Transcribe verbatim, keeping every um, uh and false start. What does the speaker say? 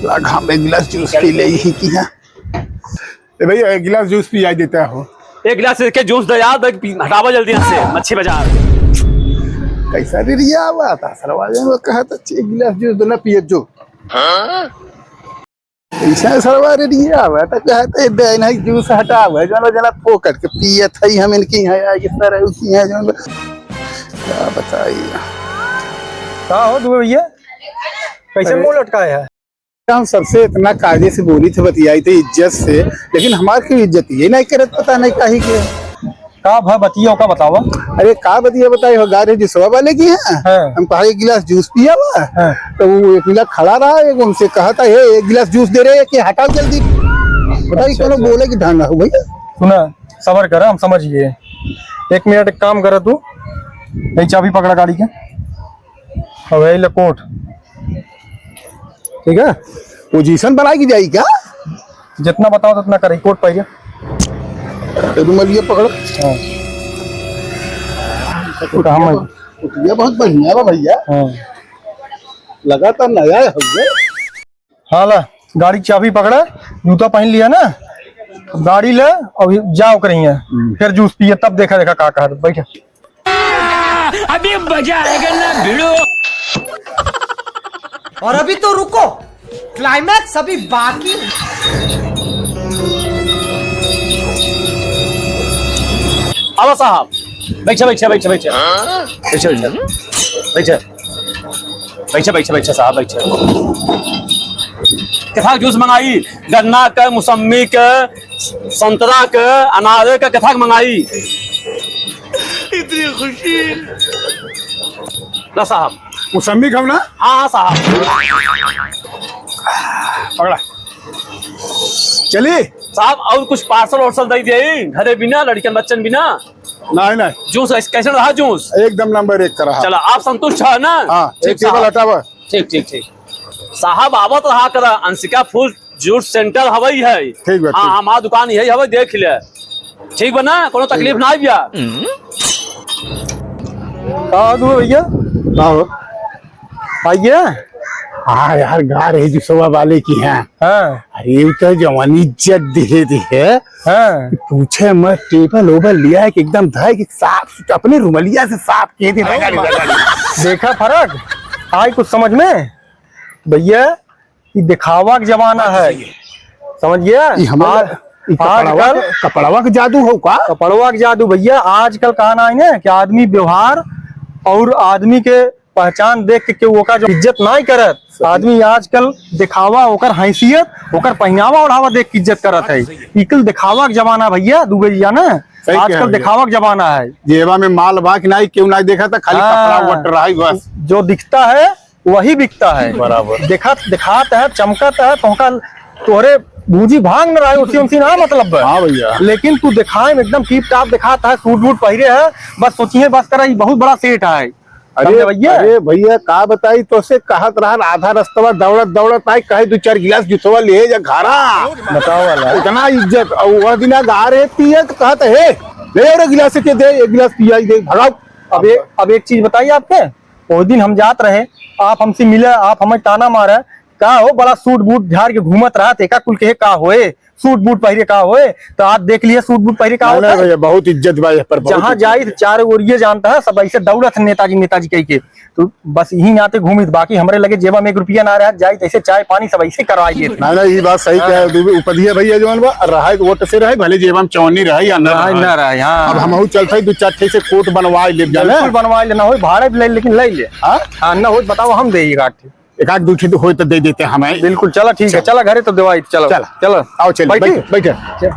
लाग हम एक गिलास जूस पी ले ही की है। ए भैया, एक गिलास जूस पिया देता हो। एक गिलास के जूस दे यार, देख, पी, हटावा जल्दी यहाँ से, मच्छी बाजार। कैसा रे रिया हुआ था सरवा, जो वो कहा था, "एक गिलास जूस दो ना, पिए जो।" हाँ? ऐसा सरवा रे रिया हुआ था, कहा था, "दे नहीं, जूस हटावा, जो ना जना फोकट के पिए थे हम इनकी यहाँ, आगे सर है उसी यहाँ, जो ना।" क्या बताइए। का हो दुबे भैया, कैसे अरे। मुंह लटकाए है? हम सबसे इतना कायदे से बोली थे, बतियाई थे इज्जत से, लेकिन हमार क्यों इज्जत ये नहीं करत, पता नहीं काहे के। का भा बतिया, ओका बतावा। अरे का बतिया बताई हो, गा रहे जिसवा वाले की है। हाँ। हम कहा एक गिलास जूस पिया हुआ। हाँ। तो वो एक मिला खड़ा रहा, एक उनसे कहा था, "हे, एक गिलास जूस दे रहे, कि हटाओ जल्दी।" बताइए, अच्छा, कोनो अच्छा। बोले कि ढंग हो भैया। सुना, सबर करा, हम समझ गए। एक मिनट, एक काम करा तू, यही चाबी पकड़ा गाड़ी के। अब यही ले कोट। ठीक है, पोजीशन बनाई की जाई क्या? जितना बताओ उतना करे, कोट पहले। रुमालिया पकड़ो। हाँ। कुटिया, कुटिया बहुत बढ़िया बा भैया। हाँ। लगातार नया है भैया। हाँ ला, गाड़ी की चाबी पकड़ा, जूता पहन लिया ना, गाड़ी ले, अभी जाओ करिए, हम्म। फिर जूस पिए, तब देखा, देखा का कहा, बैठा। अभी मजा आएगा ना भिड़ो। और अभी तो रुको, क्लाइमैक्स अभी बाकी है। आवा साहब, बैठा, बैठा, बैठा, बैठा। बैठा, बैठा। बैठा। बैठा, बैठा, बैठा साहब, बैठा। कथा जूस मंगाई, गन्ना के, मौसम्मी के, संतरा के, अनारे के, कथा के मंगाई। इतनी खुशी। ना साहब। मौसम्मी खाओ ना? हाँ, हाँ साहब। पकड़ा। चली। साहब, और कुछ पार्सल वार्सल दे दिए घरे बिना, लड़कन बच्चन बिना। नहीं, नहीं। जूस कैस-, कैसन रहा जूस? एकदम नंबर एक का रहा। चला, आप संतुष्ट है ना? हाँ, ठीक एक टेबल साहब। हटावा। ठीक, ठीक, ठीक। साहब, आवत रहा करा, अंशिका फूल जूस सेंटर हवई है। ठीक बा, हाँ, ठीक। हमार दुकान यही हवई, देख ले। ठीक बा ना, कोनो तकलीफ ना आइबिया। का हो दुबे भैया? का हो? आइए। हाँ यार, गा रहे जिसवा वाले की हैं। हाँ। अरे, उ तो जवानी इज्जत दिहे दिहे। हाँ। पूछे मत, टेबल ओबल लिया है कि एकदम धाय कि साफ सुथरा, अपने रुमलिया से साफ किए थे। देखा फर्क? आई कुछ समझ में? भैया, ये दिखावा के जमाना है। समझ गया? ये हमारा, आज, ये कपड़वा आजकल के, कपड़वा के जादू हो का? कपड़वा के जादू भैया, आजकल कहा ना है ना कि आदमी व्यवहार और आदमी के पहचान देख के केहू ओका जो इज्जत नाई करत। सही। आदमी आजकल दिखावा, ओकर हैसियत, ओकर पहिनावा ओढ़ावा देख के इज्जत करत है। ई कुल दिखावा के जमाना भैया, दुबे जी जाना। सही कह आजकल रहे हो। दिखावा के जमाना है। जेबा में माल बा कि नाई, केहू नाई देखा था, खाली हाँ। कपड़ा वट रहा है बस। जो दिखता है, वही बिकता है। बराबर। देखा, दिखात है, चमकत है, तोहका, तोहरे भूजी भांग न रहे, उसी उनसी ना मतलब है। हाँ भैया। लेकिन तू दिखाए में एकदम टीप टाप दिखात है, सूट बूट पहिरे है, बस सोचिए, बस करा, ई बहुत बड़ा सेठ है। अरे, समझे भैया? अरे भैया, का बताई, तोसे कहत रहा, आधा रस्तवा दौड़त दौड़त आई, कहे, "दू चार गिलास जुसवा ले जा घरा।" बताओ वाला। इतना इज्जत, और वह दिन गा रहे पिए, तो कहत, "हे, ले आओ रे गिलास के दे, एक गिलास पियाई दे, भगाओ।" अब ए-, अब एक चीज बताई आपके, ओ दिन हम जात रहे, आप हमसे मिले, आप हमें ताना मारे, "का हो, बड़ा सूट बूट झाड़ के घूमत रहा, तेका कुल के का होए?" सूट बूट पहिरे का होए, तो आज देख लिया सूट बूट पहिरे का नहीं, होता नहीं है। भैया, बहुत इज्जत बा ये पर, बहुत जहाँ इज्जत जाई बा। तो चारों ओर ये जानता है, सब ऐसे दौड़त है नेताजी, नेताजी कह के। तो बस यही नाते घूमित, बाकी हमरे लगे जेबा में एक रुपया ना रहा, जाई तो ऐसे चाय पानी सब ऐसे करवाई देत। नहीं, नहीं, ये बात सही हाँ। कहे, उपधिया भैया जवन बा, रहे तो वोट से रहे, भले जेबा में चौनी रहे या ना रहे, रहे। ना रहे, हाँ। अब हमहू चलते हैं, दो चार ठे से कोट बनवाए लेब जाने। बिल्कुल बनवाए लेना हो, भाड़े भी ले, लेकिन ले ले। हाँ? हाँ, ना हो, बताओ, हम दे ये काट। एक आध दू ठे होए तो दे देते हमें। बिल्कुल, चला ठीक है, चल। चला घरे तो देवाई, चला। चला। चला। आओ, चल, बैठी? बैठ, बैठ। चल।